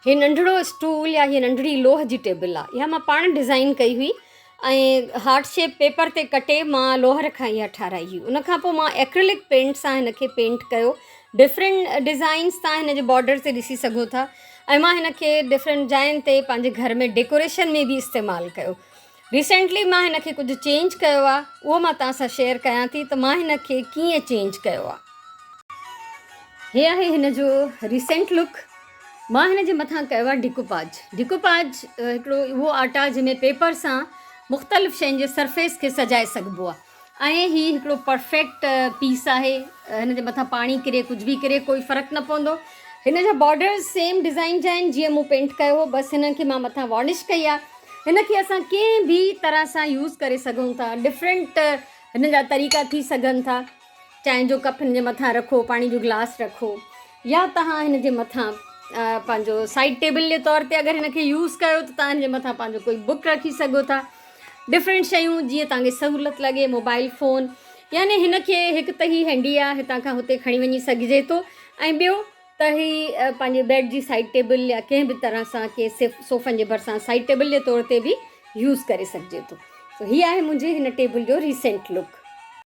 هي ننڍڙو اسٽول يا هيء ننڍڙي لوهه جي ٽيبل آهي. اها مان پاڻ ڊزائين ڪئي هئي ۽ هارٽ شيپ پيپر تي ڪٽي مان لوهر کان اها ٺاهرائي هئي. ان کان پوء مان ايڪريلڪ پينٽ سان هن کي پينٽ ڪيو. ڊفرنٽ ڊزائينس تان هن جي بارڊر تي ڏسي سگهو ٿا ۽ مان هن کي ڊفرنٽ جاين تي پنهنجي گهر ۾ ڊيڪوريشن ۾ به استعمال ڪيو. ريسينٽلي مان هن کي ڪجهه چينج ڪيو آهي اهو مان توهان سان شيئر ڪيان ٿي ته مان هن کي ڪيئن چينج ڪيو آهي. هي آهي هن جو ريسينٽ لڪ. مان هن جي مٿان ڪيو آهي ڊيڪوپاج. ڊيڪوپاج هڪڙو اهو آرٽ آهي جنهن ۾ پيپر سان مختلف شين جي سرفيس کي سجائي سگهبو آهي ۽ هي هڪڙو پرفيڪٽ پيس آهي. هن جي مٿان پاڻي ڪري ڪجهه به ڪري ڪوئي فرق نه پوندو. هن جا بارڊرز سيم ڊزائين جا آهن جيئن مون پينٽ ڪيو هو بس هن کي مان مٿان وارنش ڪئي آهي. هن کي اسان ڪنهن به طرح سان يوز ڪري سگهون ٿا. ڊفرنٽ هن جا طريقا ٿي سگهن ٿا. چانهه جو ڪپ هن جي مٿان رکو، پاڻي جو گلاس رکو يا توهان هن جي مٿان پنهنجو سائيڊ ٽيبل جي طور تي اگر هن کي يوز ڪيو ته توهان هن جي مٿان پنهنجو ڪوئي بڪ رکي سگهو ٿا. ڊفرنٽ شيون جيئن توهان کي سهولت لڳي موبائل فون يعني هن کي هڪ ته هي هينڊي آهي هتان کان هتي کڻي وڃي سگهجي ٿو ۽ ٻيو ته هي پنهنجي بيڊ جي سائيڊ ٽيبل يا ڪنهن به طرح سان ڪنهن صوفن جي ڀرسان سائيڊ ٽيبل جي طور تي به يوز ڪري سگهجي ٿو. سو هي آهي منهنجي هن ٽيبل جو ريسينٽ لڪ.